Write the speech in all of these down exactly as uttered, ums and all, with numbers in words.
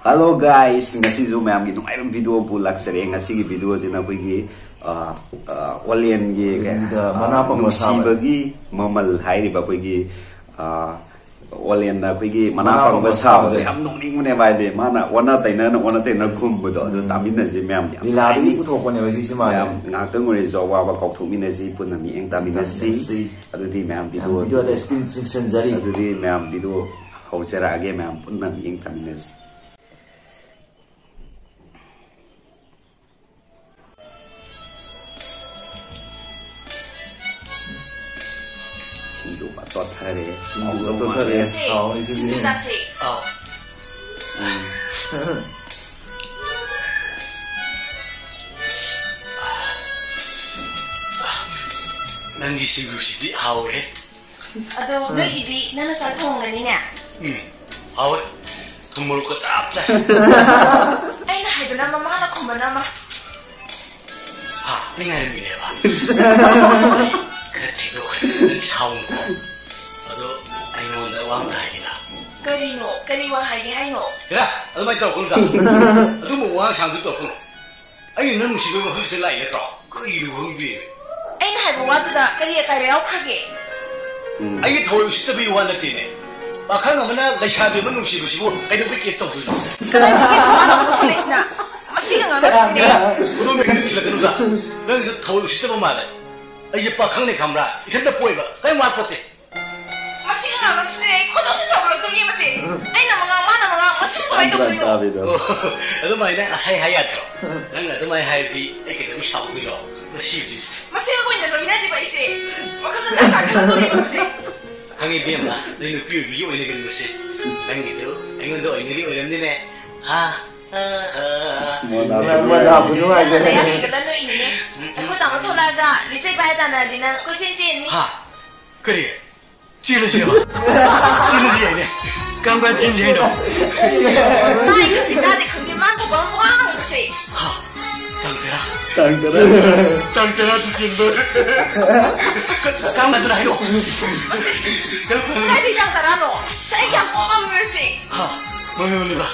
Hello guys, ꯉꯁꯤꯁꯨ ꯃꯌꯥꯝꯒꯤ ꯅꯨꯡꯉꯥꯏꯕ video ꯑꯃ ꯄꯨ ꯂꯥꯛꯆꯔꯦ꯫ ꯉꯁꯤꯒꯤ video ꯁꯤꯅ ꯑꯩꯈꯣꯏꯒꯤ, ꯑ, ꯑ, ꯑꯣꯂꯦꯟꯒꯤ ꯀꯩ-, ꯃꯤꯗ ꯃꯅꯥ ꯑ, ꯄꯪꯕ ꯁꯥꯕ꯫ ꯅꯨꯡꯁꯤꯕꯒꯤ ꯃꯃꯜ ꯍꯥꯏꯔꯤꯕ ꯑꯩꯈꯣꯏꯒꯤ, ꯑ, ꯑꯣꯂꯦꯟꯗ ꯑꯩꯈꯣꯏꯒꯤ ꯃꯅꯥ ꯃꯅꯥ ꯄꯪꯕ ꯄꯪꯕ ꯁꯥꯕꯗꯣ ꯁꯥꯕꯁꯦ꯫ ꯌꯥꯝ ꯅꯣꯛꯅꯤꯡꯕꯅꯦꯕ, ꯍꯥꯏꯗꯤ ꯃꯥꯅ ꯑꯣꯟꯅ ꯇꯩꯅꯅ, ꯑꯣꯟꯅ ꯇꯩꯅ ꯈꯨꯝꯕꯗꯣ ꯑꯗꯨ ꯎꯝ꯫ ꯇꯥꯃꯤꯟꯅꯁꯤ ꯃꯌꯥꯝ꯫ ꯌꯥꯝ ꯂꯤꯂꯥꯗꯤ ꯍꯥꯏꯗꯤ ꯄꯨꯊꯣꯛꯄꯅꯦꯕ ꯁꯤꯁꯤ ꯃꯥꯅ꯫ ꯃꯌꯥꯝ ꯉꯥꯏꯍꯥꯛꯇꯪ ꯑꯣꯏꯔꯁꯨ ꯑꯋꯥꯕ ꯀꯥꯎꯊꯣꯛꯃꯤꯟꯅꯁꯤ, ꯄꯨꯟꯅ ꯃꯤꯠꯌꯦꯡ ꯇꯥꯃꯤꯟꯅꯁꯤ꯫ ꯇꯥꯃꯤꯟꯅꯁꯤ꯫ ꯑꯗꯨꯗꯤ ꯃꯌꯥꯝ ꯃꯌꯥꯝ video video ꯗ screen ꯆꯤꯡꯁꯤꯟꯖꯔꯤ꯫ ꯑꯗꯨꯗꯤ ꯃꯌꯥꯝ video ꯍꯧꯖꯔꯛꯑꯒꯦ, ꯃꯌꯥꯝ ꯄꯨꯟꯅ ꯃꯤꯠꯌꯦꯡ ꯇꯥꯃꯤꯟꯅꯁꯤ꯫ ꯁꯤꯡꯖꯨ ꯐꯖ ꯇꯣꯠꯊꯔꯦ꯫ ꯁꯤꯡꯖꯨ ꯍꯥꯎꯗꯧ ꯐꯖ ꯇꯣꯠꯊꯔꯦ꯫ ꯃꯥꯜꯂꯦ꯫ ꯁꯤ ꯍꯥꯎꯅꯤ ꯁꯤꯗꯤ꯫ ꯁꯤꯡꯖꯨ ꯆꯥꯁꯤ꯫ ꯎꯝ꯫ ꯅꯪꯒꯤ ꯁꯤꯡꯖꯨꯁꯤꯗꯤ ꯍꯥꯎꯔꯦ꯫ ꯑꯗꯣ ꯅꯣꯏꯒꯤꯗꯤ ꯅꯪꯅ ꯆꯥꯛ ꯊꯣꯡꯒꯅꯤꯅꯦ? ꯎꯝ, ꯍꯥꯎꯋꯦ꯫ ꯊꯨꯝ ꯃꯣꯔꯣꯛꯀ ꯆꯞ ꯆꯥꯏ꯫ ꯑꯩꯅ ꯍꯥꯏꯕꯅ ꯑꯃ, ꯃꯥꯅ ꯈꯨꯝꯕꯅ ꯑꯃ꯫ ꯍꯥ, ꯑꯩ ꯉꯥꯏꯔꯝꯃꯤꯅꯦꯕ꯫ ꯈꯔ ꯊꯦꯡꯗꯣꯛꯈ꯭ꯔꯦ, ꯅꯪ ꯁꯥꯎꯅꯨꯀꯣ꯫ ꯑꯗꯣ ꯑꯩ ꯅꯉꯣꯟꯗ ꯋꯥ ꯑꯝꯇ ꯍꯥꯏꯒꯦꯅ꯫ ꯀꯔꯤꯅꯣ? ꯀꯔꯤ ꯋꯥ ꯍꯥꯏꯒꯦ ꯍꯥꯏꯅꯣ? ꯍꯦꯔꯥ, ꯑꯗꯨꯃꯥꯏꯅ ꯇꯧꯔꯛꯀꯅꯨꯗ꯫ ꯑꯗꯨꯝꯕ ꯋꯥꯉꯥꯡ ꯁꯥꯉꯥꯡꯗꯨ ꯇꯧꯔꯛꯀꯅꯨ꯫ ꯑꯩꯅ ꯅꯪ ꯅꯨꯡꯁꯤꯕꯒꯤ ꯋꯥꯐꯝꯁꯦ ꯂꯥꯛꯏ ꯅꯠꯇ꯭ꯔꯣ? ꯀꯔꯤꯅꯣ ꯈꯪꯗꯦ꯫ ꯑꯩꯅ ꯍꯥꯏꯕ ꯋꯥꯗꯨꯗ ꯀꯔꯤ ꯑꯀꯥꯏꯕ ꯌꯥꯎꯈ꯭ꯔꯒꯦ? ꯎꯝ꯫ ꯑꯩꯒꯤ ꯊꯋꯥꯏ ꯎꯁꯤꯠꯇꯕꯒꯤ ꯋꯥ ꯅꯠꯇꯦꯅꯦ꯫ ꯄꯥꯈꯪ ꯑꯃꯅ ꯂꯩꯁꯥꯕꯤ ꯑꯃ ꯅꯨꯡꯁꯤꯕꯁꯤꯕꯨ ꯀꯩꯗꯧꯕꯩ case ꯇꯧꯗꯣꯏꯅꯣ? ꯀꯔꯤ case ꯅꯣ ꯃꯥꯅ ꯇꯧꯁꯤꯜꯂꯛꯏꯁꯤꯅ? ꯃꯁꯤꯒ ꯉꯥꯡꯅꯁꯤꯅꯦ꯫ ꯈꯨꯗꯣꯝꯕꯤ ꯈꯤꯇꯪ ꯊꯤꯜꯂꯛꯀꯅꯨꯗ꯫ ꯅꯪꯒꯤꯗꯣ ꯊꯋꯥꯏ ꯎꯁꯤꯠꯇꯕ ꯃꯥꯜꯂꯦ꯫ ꯑꯩꯁꯦ ꯄꯥꯈꯪꯅꯦ ꯈꯪꯕ꯭ꯔꯥ? ꯏꯊꯟꯇ ꯄꯣꯛꯏꯕ꯫ ꯀꯔꯤꯝ ꯋꯥꯠꯄꯣꯠꯇꯦ꯫ ꯃꯁꯤ ꯑꯉꯥꯡ ꯑꯁꯤꯅꯦ, ꯑꯩ ꯈꯣꯏꯗꯧꯁꯨ ꯁꯥꯎꯒꯠꯂꯛꯇꯣꯏꯅꯦ ꯃꯁꯤ꯫ ꯑꯩꯅ ꯃꯉꯥꯡ, ꯃꯥꯅ ꯃꯉꯥꯡ, ꯃꯁꯤꯕꯨ ꯀꯃꯥꯏꯅ ꯇꯧꯗꯣꯏꯅꯣ? ꯇꯥꯕꯤꯗꯣ꯫ ꯑꯣ, ꯑꯗꯨꯃꯥꯏꯅ ꯉꯁꯥꯏ ꯍꯥꯏ ꯌꯥꯗ꯭ꯔꯣ? ꯅꯪꯅ ꯑꯗꯨꯃꯥꯏꯅ ꯍꯥꯏꯔꯗꯤ ꯑꯩ ꯀꯩꯗꯧꯕꯩ ꯁꯥꯎꯗꯣꯏꯅꯣ? ꯃꯁꯤꯗꯤ꯫ ꯃꯁꯤ ꯑꯩꯈꯣꯏꯅ ꯂꯣꯏꯅꯔꯤꯕ ꯑꯩꯁꯦ꯫ ꯋꯥꯈꯜ ꯈꯟꯖꯥꯟ ꯇꯥꯈꯠꯂꯛꯇꯣꯔꯦꯕ ꯃꯁꯤ꯫ ꯈꯪꯉꯤ ꯏꯕꯦꯝꯃ, ꯅꯣꯏ ꯅꯨꯄꯤ ꯑꯣꯏꯕꯒꯤ ꯑꯣꯏꯅꯒꯅꯤ ꯃꯁꯤ꯫ ꯅꯪꯒꯤꯗꯨ ꯑꯩꯉꯣꯟꯗ ꯑꯣꯏꯅꯒꯤ ꯑꯣꯏꯔꯝꯅꯤꯅꯦ꯫ ꯍꯥ? ꯍꯥ, ꯍꯥ, ꯍꯥ꯫ ꯃꯣꯟꯗꯥ ꯃꯣꯟꯗꯥ ꯅꯪ ꯅꯌꯥ ꯍꯦꯟꯒꯠꯂ ꯅꯣꯛꯏꯅꯤꯅꯦ꯫ ꯑꯩꯈꯣꯏ ꯇꯥꯃꯣ ꯊꯣꯛꯂꯛꯑꯒ ꯂꯤꯆꯩ ꯄꯥꯏꯔ ꯇꯥꯟꯅꯔꯗꯤ ꯅꯪ ꯀꯣꯏꯆꯦꯟ ꯆꯦꯟꯅꯤ꯫ ꯍꯥ? ꯀꯔꯤ? ꯆꯦꯜꯂꯁꯦꯕ꯫ ꯆꯦꯜꯂꯁꯤ ꯌꯥꯏꯅꯦ꯫ ꯀꯔꯝ ꯀꯥꯟ ꯆꯦꯜꯁꯤ ꯍꯥꯏꯅꯣ? ꯇꯥꯏ ꯈꯪꯗꯦ, ꯇꯥꯗꯦ ꯈꯪꯗꯦ, ꯃꯥ ꯊꯣꯛꯄ ꯑꯃ ꯋꯥ ꯉꯥꯡꯕꯁꯦ꯫ ꯍꯥ, ꯇꯥꯡ ꯇꯔꯥ꯫ ꯇꯥꯡ ꯇꯔꯥ꯫ ꯇꯥꯡ ꯇꯔꯥ December꯫ ꯀꯔꯝ ꯀꯥꯟꯗꯅꯣ ꯍꯥꯏꯔꯛꯑꯣ꯫ ꯀꯔꯝ ꯀꯥꯟꯗꯅꯣ? ꯀꯗꯥꯏꯗꯩ ꯇꯥꯡ ꯇꯔꯥꯅꯣ? ꯑꯁ, ꯑꯩ ꯌꯥꯝ ꯀꯣꯛ ꯉꯥꯎꯔꯦ꯫ ꯍꯥ, ꯃꯃꯤ ꯃꯃꯤꯕ꯫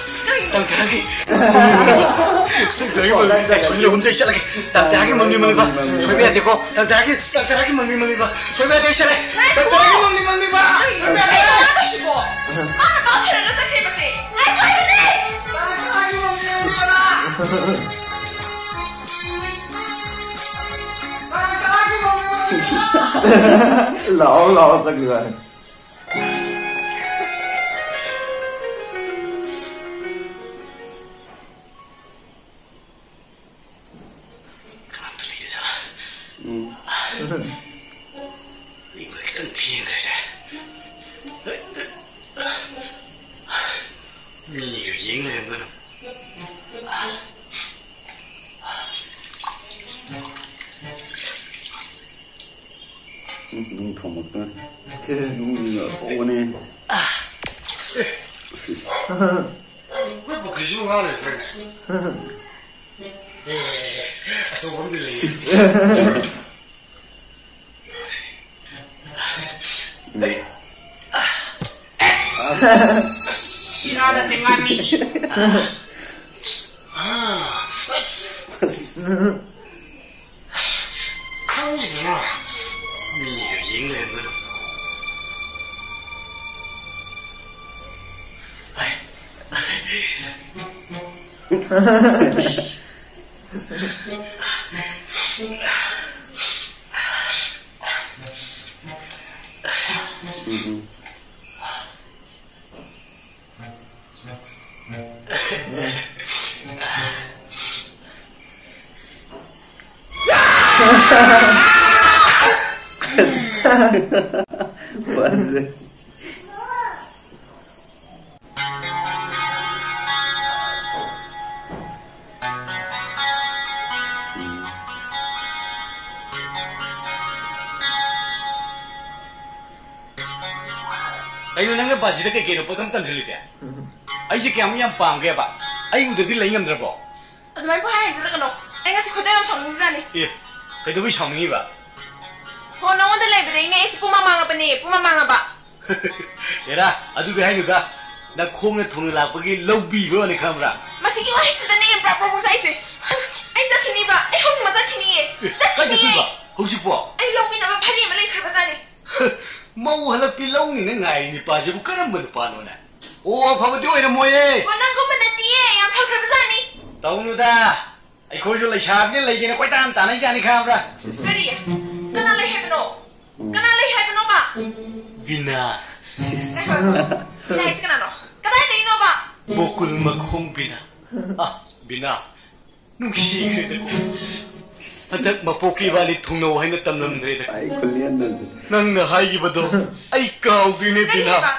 ꯇꯥꯡ ꯇꯔꯥꯒꯤ ꯃꯃꯤ ꯃꯃꯤꯕ꯫ ꯇꯥꯡ ꯇꯔꯥꯒꯤ ꯃꯃꯤ ꯃꯃꯤꯕ꯫ ꯁꯣꯏꯕ ꯌꯥꯗꯦꯀꯣ꯫ ꯇꯥꯡ ꯇꯔꯥꯒꯤ, ꯇꯥꯡ ꯇꯔꯥꯒꯤ ꯃꯃꯤ ꯃꯃꯤꯕ꯫ ꯁꯣꯏꯕ ꯌꯥꯗꯦ, ꯁꯦ꯫ ꯇꯥꯡ ꯇꯔꯥꯒꯤ ꯃꯃꯤ ꯃꯃꯤꯕ꯫ ꯀꯩꯅꯣ ꯅꯪ ꯇꯧꯏꯁꯤꯕꯣ? ꯃꯥꯅ ꯄꯥꯎ ꯐꯦꯔꯒ ꯆꯠꯈ꯭ꯔꯤꯕꯁꯦ꯫ ꯉꯥꯏꯈꯣ ꯍꯥꯏꯕꯅꯦ! ꯇꯥꯡ ꯇꯔꯥꯒꯤ ꯃꯃꯤ ꯃꯃꯤꯕ꯫ ꯇꯥꯡ ꯇꯔꯥꯒꯤ ꯃꯃꯤ ꯃꯃꯤꯕ꯫ ꯂꯥꯎ ꯂꯥꯎ ꯆꯠꯈꯤꯕ ꯋꯥꯅꯤ꯫ ꯀꯅꯥꯝꯇ ꯂꯩꯇꯦ ꯖꯥꯠꯂꯥ? ꯎꯝ꯫ ꯃꯤꯡꯗꯣ ꯈꯤꯇꯪ ꯊꯦꯡꯈ꯭ꯔꯦ꯫ ꯃꯤꯒ ꯌꯦꯡ ꯂꯩꯔꯝꯒꯅꯨ꯫ ꯅꯨꯡ ꯊꯣꯡꯕꯗ ꯁꯦ ꯅꯨꯡ ꯑꯆꯧꯕꯅꯦ꯫ ꯑꯩꯈꯣꯏ ꯄꯨꯈ꯭ꯔꯤꯁꯨ ꯉꯥ ꯂꯩꯕ꯭ꯔꯥꯅꯦ? ꯑꯦ, ꯑꯆꯧꯕ ꯑꯃꯗꯤ ꯂꯩꯌꯦ꯫ ꯁꯤꯔꯥꯗ ꯇꯦꯡꯉꯥꯃꯤ꯫ ꯑꯥ, ꯑꯁ꯫ ꯈꯪꯗꯦꯗꯅ꯫ ꯃꯤꯒ ꯌꯦꯡ ꯂꯩꯔꯝꯒꯅꯨ꯫ ꯀꯩꯅꯣ ꯅꯪꯅ ꯕꯥꯖꯤꯗ ꯀꯩ ꯀꯩꯅꯣ ꯄꯪꯇꯝ ꯇꯝꯁꯤꯜꯂꯤꯗꯤ? ꯑꯩꯁꯦ ꯀꯌꯥꯃꯨꯛ ꯌꯥꯝ ꯄꯥꯝꯒꯦꯕ? ꯑꯩ ꯎꯗ꯭ꯔꯗꯤ ꯂꯩ ꯉꯝꯗ꯭ꯔꯕꯣ? ꯑꯗꯨꯃꯥꯏꯅ ꯄꯪꯍꯥꯏ ꯍꯥꯏꯖꯤꯜꯂꯛꯀꯅꯣ꯫ ꯑꯩ ꯉꯁꯤ ꯈꯣꯏꯗꯧ ꯌꯥꯝ ꯁꯥꯎꯅꯤꯡꯖꯥꯠꯅꯤ꯫ ꯑꯦ, ꯀꯩꯗꯧꯕꯩ ꯁꯥꯎꯅꯤꯡꯉꯤꯕ? ꯐꯣꯟ ꯅꯉꯣꯟꯗ ꯂꯩꯕꯗꯒꯤꯅꯦ ꯑꯩꯁꯦ ꯄꯨꯡꯃꯥꯡ ꯃꯥꯡꯉꯕꯅꯦ, ꯄꯨꯡꯃꯥꯡ ꯃꯥꯡꯉꯕ꯫ ꯑꯦꯔꯥ, ꯑꯗꯨꯗꯤ ꯍꯥꯏꯅꯨꯗ꯫ ꯅꯈꯣꯡꯅ ꯊꯨꯡꯅ ꯂꯥꯛꯄꯒꯤ ꯂꯧꯕꯤꯕ ꯋꯥꯅꯤ, ꯈꯪꯕ꯭ꯔꯥ? ꯃꯁꯤꯒꯤ ꯋꯥꯍꯩꯁꯤꯗꯅꯦ ꯄꯨꯔꯥ ꯄ꯭ꯔꯣꯛ ꯄ꯭ꯔꯣꯛ ꯆꯥꯛꯏꯁꯦ꯫ ꯑꯩ ꯆꯠꯈꯤꯅꯤꯕ, ꯑꯩ ꯍꯧꯖꯤꯛꯃꯛ ꯆꯠꯈꯤꯅꯤꯌꯦ꯫ ꯑꯦ, ꯀꯥꯏ ꯆꯠꯈꯤꯅꯤꯌꯦ꯫ ꯆꯠꯇꯣꯏꯕ? ꯍꯧꯖꯤꯛꯄꯣ? ꯑꯩ ꯂꯧꯕꯤꯅꯕ ꯐꯅꯦꯛ ꯑꯃ ꯂꯩꯈ꯭ꯔꯕꯖꯥꯠꯅꯤ꯫ ꯃꯧ ꯍꯜꯂꯛꯄꯤ ꯂꯧꯅꯤꯅ ꯉꯥꯏꯔꯤ ꯅꯨꯄꯥꯁꯤꯕꯨ ꯀꯔꯝꯕ ꯅꯨꯄꯥꯅꯣꯅꯦ? ꯑꯣ, ꯑꯐꯕꯗꯤ ꯑꯣꯏꯔꯝꯃꯣꯏꯌꯦ꯫ ꯑꯣ, ꯅꯪꯒꯨꯝꯕ ꯅꯠꯇꯤꯌꯦ, ꯌꯥꯝ ꯐꯈ꯭ꯔꯕꯖꯥꯠꯅꯤ꯫ ꯇꯧꯅꯨꯗ꯫ ꯑꯩꯈꯣꯏꯁꯨ ꯂꯩꯁꯥꯕꯤꯅ ꯂꯩꯒꯦꯅ ꯀꯣꯏꯇꯥꯟ ꯇꯥꯟꯅꯩꯖꯥꯠꯅꯤ, ꯈꯪꯕ꯭ꯔꯥ? ꯀꯔꯤ? ꯀꯅꯥ ꯂꯩ ꯍꯥꯏꯕꯅꯣ? ꯀꯅꯥ ꯂꯩ ꯍꯥꯏꯕꯅꯣꯕ? ꯕꯤꯅꯥ꯫ ꯉꯥꯏꯈꯣ, ꯉꯥꯏꯈꯣ꯫ ꯕꯤꯅꯥ ꯍꯥꯏꯁꯤ ꯀꯅꯥꯅꯣ? ꯀꯗꯥꯏꯗꯒꯤꯅꯣꯕ? ꯕꯣꯀꯨꯜ ꯃꯈꯣꯡ ꯕꯤꯅꯥ꯫ ꯑ, ꯕꯤꯅꯥ, ꯅꯨꯡꯁꯤꯈ꯭ꯔꯦꯗꯀꯣ꯫ ꯍꯟꯗꯛ ꯃꯄꯣꯛꯀꯤ ꯏꯕꯥꯅꯤ ꯊꯨꯡꯅꯧ ꯍꯥꯏꯅ ꯇꯝꯂꯝꯗ꯭ꯔꯦꯗ꯫ ꯑꯩ ꯈꯨꯂꯦꯟꯗꯁꯨ꯫ ꯅꯪꯅ ꯍꯥꯏꯈꯤꯕꯗꯣ ꯑꯩ ꯀꯥꯎꯗ꯭ꯔꯤꯅꯦ, ꯕꯤꯅꯥ꯫ ꯀꯔꯤꯕ?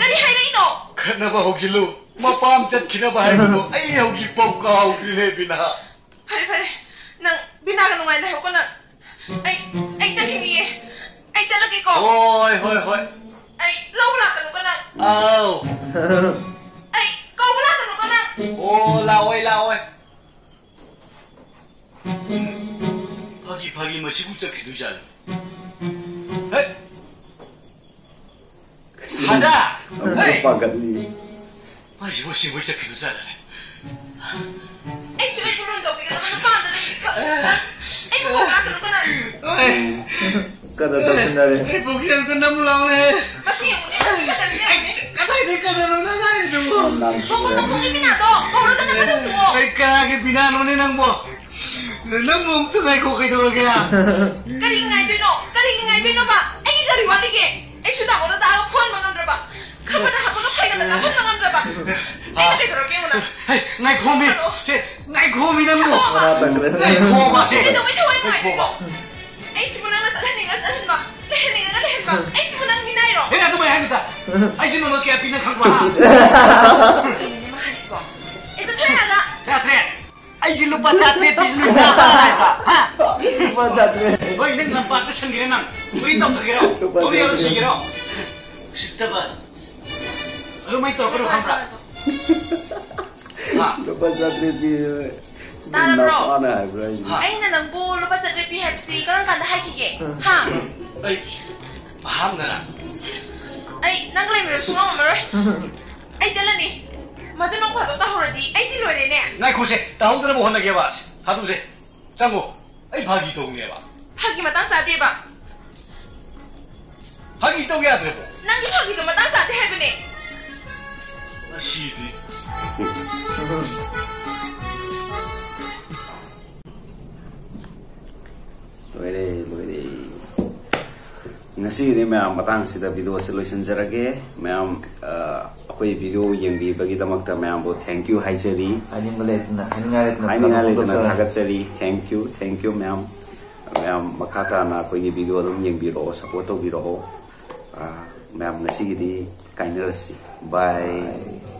ꯀꯔꯤ ꯍꯥꯏꯔꯛꯏꯅꯣ? ꯈꯠꯅꯕ ꯍꯧꯖꯤꯜꯂꯨ, ꯃꯄꯥꯝ ꯆꯠꯈꯤꯅꯕ ꯍꯥꯏꯕꯗꯣ ꯑꯩ ꯍꯧꯖꯤꯛꯐꯥꯎ ꯀꯥꯎꯗ꯭ꯔꯤꯅꯦ, ꯕꯤꯅꯥ꯫ ꯐꯔꯦ, ꯐꯔꯦ꯫ ꯅꯪ ꯕꯤꯅꯥꯒ ꯅꯨꯡꯉꯥꯏꯅ ꯂꯩꯍꯧꯀꯣ ꯅꯪ꯫ ꯑꯩ, ꯑꯩ ꯆꯠꯈꯤꯅꯤꯌꯦ꯫ ꯑꯩ ꯆꯠꯂꯒꯦꯀꯣ꯫ ꯍꯣꯏ, ꯍꯣꯏ, ꯍꯣꯏ꯫ ꯑꯩ ꯂꯧꯕ ꯂꯥꯛꯀꯅꯨꯀꯣ ꯅꯪ꯫ ꯑꯥꯎ꯫ ꯑꯩ ꯀꯧꯕ ꯂꯥꯛꯀꯅꯨꯀꯣ ꯅꯪ꯫ ꯑꯣ, ꯂꯥꯛꯑꯣꯏ, ꯂꯥꯛꯑꯣꯏ꯫ ꯐꯥꯒꯤ, ꯐꯥꯒꯤ, ꯃꯁꯤꯕꯨ ꯆꯠꯈꯤꯗꯣꯏꯖꯥꯠꯂꯣ? ꯍꯦ! ꯍꯥꯗꯥ! ꯑꯃꯨꯛꯀ ꯍꯩ! ꯄꯥꯈꯠꯂꯤ꯫ ꯃꯥꯏꯁꯤꯕꯨ ꯑꯁꯦꯡꯕꯩ ꯆꯠꯈꯤꯗꯣꯏꯖꯥꯠꯂꯅꯦ? ꯑꯩꯁꯨ ꯑꯩꯕꯨ ꯂꯨꯅ ꯇꯧꯕꯤꯒꯗꯕ ꯅꯨꯄꯥ ꯑꯝꯇ ꯅꯠꯇꯦ꯫ ꯑꯩꯕꯨ ꯀꯧꯕ ꯂꯥꯛꯀꯅꯨꯀꯣ ꯅꯪ꯫ ꯍꯣꯏ꯫ ꯀꯗꯔ ꯇꯧꯁꯤꯟꯅꯔꯦ꯫ ꯑꯩ ꯄꯨꯈ꯭ꯔꯤ ꯑꯝꯇ ꯅꯝꯃꯨ ꯂꯥꯎꯅꯦ꯫ ꯃꯁꯤ ꯌꯦꯡꯉꯨꯅꯦ, ꯃꯁꯤ ꯀꯗꯔꯁꯦ ꯌꯦꯡꯉꯨꯅꯦ꯫ ꯀꯗꯥꯏꯗꯩ ꯀꯗꯔꯅꯣ ꯅꯪ ꯍꯥꯏꯔꯤꯗꯨꯕꯣ? ꯌꯥꯝ ꯅꯥꯟ ꯊꯣꯛꯄ ꯊꯣꯛꯄ ꯃꯤ ꯃꯤꯅꯥꯗꯣ ꯀꯧꯔꯒ ꯅꯪ ꯀꯗꯔ ꯇꯧꯑꯣ꯫ ꯑꯩ ꯀꯅꯥꯒꯤ ꯕꯤꯅꯥꯅꯣꯅꯦ ꯅꯪꯕꯣ? ꯅꯪꯕꯨ ꯑꯃꯨꯛꯇ ꯉꯥꯏꯈꯣ, ꯀꯩꯗꯧꯔꯒꯦ? ꯀꯔꯤ ꯉꯥꯏꯗꯣꯏꯅꯣ? ꯀꯔꯤꯒꯤ ꯉꯥꯏꯗꯣꯏꯅꯣꯕ? ꯑꯩꯒꯤ ꯀꯔꯤ ꯋꯥꯠꯂꯤꯒꯦ? ꯑꯩꯁꯨ ꯇꯥꯃꯣꯗ ꯇꯥꯛꯑꯒ ꯐꯨꯍꯟꯕ ꯉꯝꯗ꯭ꯔꯕ? ꯈꯕꯔꯗ ꯍꯥꯞꯄꯒ ꯐꯩꯒꯟꯗ ꯀꯥꯞꯍꯟꯕ ꯉꯝꯗ꯭ꯔꯕ? ꯑꯩꯅ ꯀꯩꯗꯧꯔꯒꯦ ꯌꯦꯡꯉꯨ ꯅꯪ? ꯍꯩ, ꯉꯥꯏꯈꯣꯃꯤ! ꯍꯜꯂꯣ꯫ ꯁꯦ, ꯉꯥꯏꯈꯣꯃꯤ ꯅꯪꯕꯨ! ꯍꯜꯂꯣ, ꯑꯃ꯫ ꯃꯅꯥ ꯇꯪꯈ꯭ꯔꯦ꯫ ꯉꯥꯏꯈꯣꯕ, ꯁꯦ! ꯀꯩꯗꯧꯕꯩ ꯊꯋꯥꯏ ꯉꯥꯏꯈꯣꯕ꯫ ꯅꯨꯡꯉꯥꯏꯇ꯭ꯔꯤꯅꯣ? ꯑꯩꯁꯤꯕꯨ ꯅꯪꯅ ꯆꯠꯍꯟꯅꯤꯡꯉ ꯆꯠꯍꯟꯕ, ꯂꯩꯍꯟꯅꯤꯡꯉꯒ ꯂꯩꯍꯟꯕ, ꯑꯩꯁꯤꯕꯨ ꯅꯪ ꯃꯤꯅꯥꯏꯔꯣ? ꯍꯦ, ꯑꯗꯨꯃꯥꯏ ꯍꯥꯏꯅꯨꯗ! ꯑꯩꯁꯦ ꯃꯃꯜ ꯀꯌꯥ ꯄꯤ ꯅꯪ ꯈꯪꯕ꯭ꯔꯥ, ꯍꯥ? ꯀꯩꯅꯣꯅꯦ ꯃꯥ ꯍꯥꯏꯁꯤꯕꯣ? ꯑꯦ, ꯆꯠꯊꯣꯛꯑꯦ ꯑꯥꯗ! ꯆꯥꯇ꯭ꯔꯦꯠ! ꯑꯩꯁꯦ ꯂꯨꯄꯥ ꯆꯥꯇ꯭ꯔꯦꯠ ꯄꯤꯕ ꯅꯨꯄꯥ ꯑꯃ ꯍꯥꯏꯕ, ꯍꯥ? ꯂꯨꯄꯥ ꯆꯥꯇ꯭ꯔꯦꯠ꯫ ꯍꯣꯏ, ꯅꯪ ꯂꯝꯄꯥꯛꯇ ꯁꯟꯒꯦꯔꯥ ꯅꯪ? ꯎꯔꯤ ꯇꯧꯊꯒꯦꯔꯣ? ꯂꯨꯄꯥ ꯊꯧꯔꯤ ꯌꯥꯜꯂ ꯆꯥꯇ꯭ꯔꯦꯠ꯫ ꯁꯤꯒꯦꯔꯣ? ꯎꯁꯤꯠꯇꯕ꯫ ꯑꯗꯨꯃꯥꯏꯅ ꯇꯧꯔꯛꯀꯅꯨ, ꯈꯪꯕ꯭ꯔꯥ? ꯍꯥ? ꯂꯨꯄꯥ ꯆꯥꯇ꯭ꯔꯦꯠ ꯄꯤꯕ ꯇꯥꯔꯕ꯭ꯔꯣ? ꯅꯄꯥꯅ ꯍꯥꯏꯕ꯭ꯔꯥ ꯍꯥꯏꯁꯦ? ꯍꯥ? ꯑꯩꯅ ꯅꯪꯕꯨ ꯂꯨꯄꯥ ꯆꯥꯇ꯭ꯔꯦꯠ ꯄꯤ ꯍꯥꯏꯕꯁꯤ ꯀꯔꯝ ꯀꯥꯟꯗ ꯍꯥꯏꯈꯤꯒꯦ? ꯍꯥ? ꯑꯩ ꯑꯍꯥꯟꯕꯗꯔ? ꯑꯩ ꯅꯪꯒ ꯂꯩꯃꯤꯟꯅꯕ ꯁꯨꯡꯉꯝ ꯉꯝꯃꯔꯣꯏ꯫ ꯑꯩ ꯆꯠꯂꯅꯤ꯫ ꯃꯗꯨ ꯅꯣꯡ ꯐꯥꯗꯣꯛ ꯇꯧꯍꯧꯔꯗꯤ ꯑꯩꯗꯤ ꯂꯣꯏꯔꯦꯅꯦ꯫ ꯉꯥꯏꯈꯣꯁꯦ, ꯇꯥꯍꯧꯗꯅꯕ ꯍꯣꯠꯅꯒꯦꯕ꯫ ꯊꯥꯗꯣꯛꯁꯦ꯫ ꯆꯪꯉꯣ꯫ ꯑꯩ ꯐꯥꯒꯤ ꯇꯧꯅꯦꯕ꯫ ꯐꯥꯒꯤ ꯃꯇꯥꯡ ꯆꯥꯗꯦꯕ꯫ ꯐꯥꯒꯤ ꯇꯧ ꯌꯥꯗ꯭ꯔꯦꯕꯣ꯫ ꯅꯪꯒꯤ ꯐꯥꯒꯤꯗꯣ ꯃꯇꯥꯡ ꯆꯥꯗꯦ ꯍꯥꯏꯕꯅꯦ꯫ ꯉꯁꯤꯗꯤ꯫ ꯂꯣꯏꯔꯦ, ꯂꯣꯏꯔꯦ꯫ ꯉꯁꯤꯒꯤꯗꯤ ꯃꯌꯥꯝ ꯃꯇꯥꯡꯁꯤꯗ video ꯑꯁꯤ ꯂꯣꯏꯁꯤꯟꯖꯔꯒꯦ꯫ ꯃꯌꯥꯝ, ꯑ, ꯑꯩꯈꯣꯏ video ꯌꯦꯡꯕꯤꯕꯒꯤꯗꯃꯛꯇ ꯃꯌꯥꯝꯕꯨ thank you ꯍꯥꯏꯖꯔꯤ꯫ ꯍꯥꯏꯅꯤꯡꯕ ꯂꯩꯇꯅ, ꯍꯥꯏꯅꯤꯡꯉꯥꯏ ꯂꯩꯇꯅ ꯍꯥꯏꯅꯤꯡꯉꯥꯏ ꯊꯥꯒꯠꯄ ꯂꯩꯇꯅ ꯐꯣꯡꯗꯣꯛꯆꯔꯤ꯫ ꯊꯥꯒꯠꯆꯔꯤ꯫ Thank you, thank you ꯃꯌꯥꯝ꯫ ꯃꯌꯥꯝ ꯃꯈꯥ ꯇꯥꯅ ꯑꯩꯈꯣꯏꯒꯤ video ꯑꯗꯨꯝ ꯌꯦꯡꯕꯤꯔꯛꯑꯣ, support ꯇꯧꯕꯤꯔꯛꯑꯣ꯫ ꯑ, ꯃꯌꯥꯝ ꯉꯁꯤꯒꯤꯗꯤ ꯀꯥꯏꯅꯔꯁꯤ꯫ Bye꯫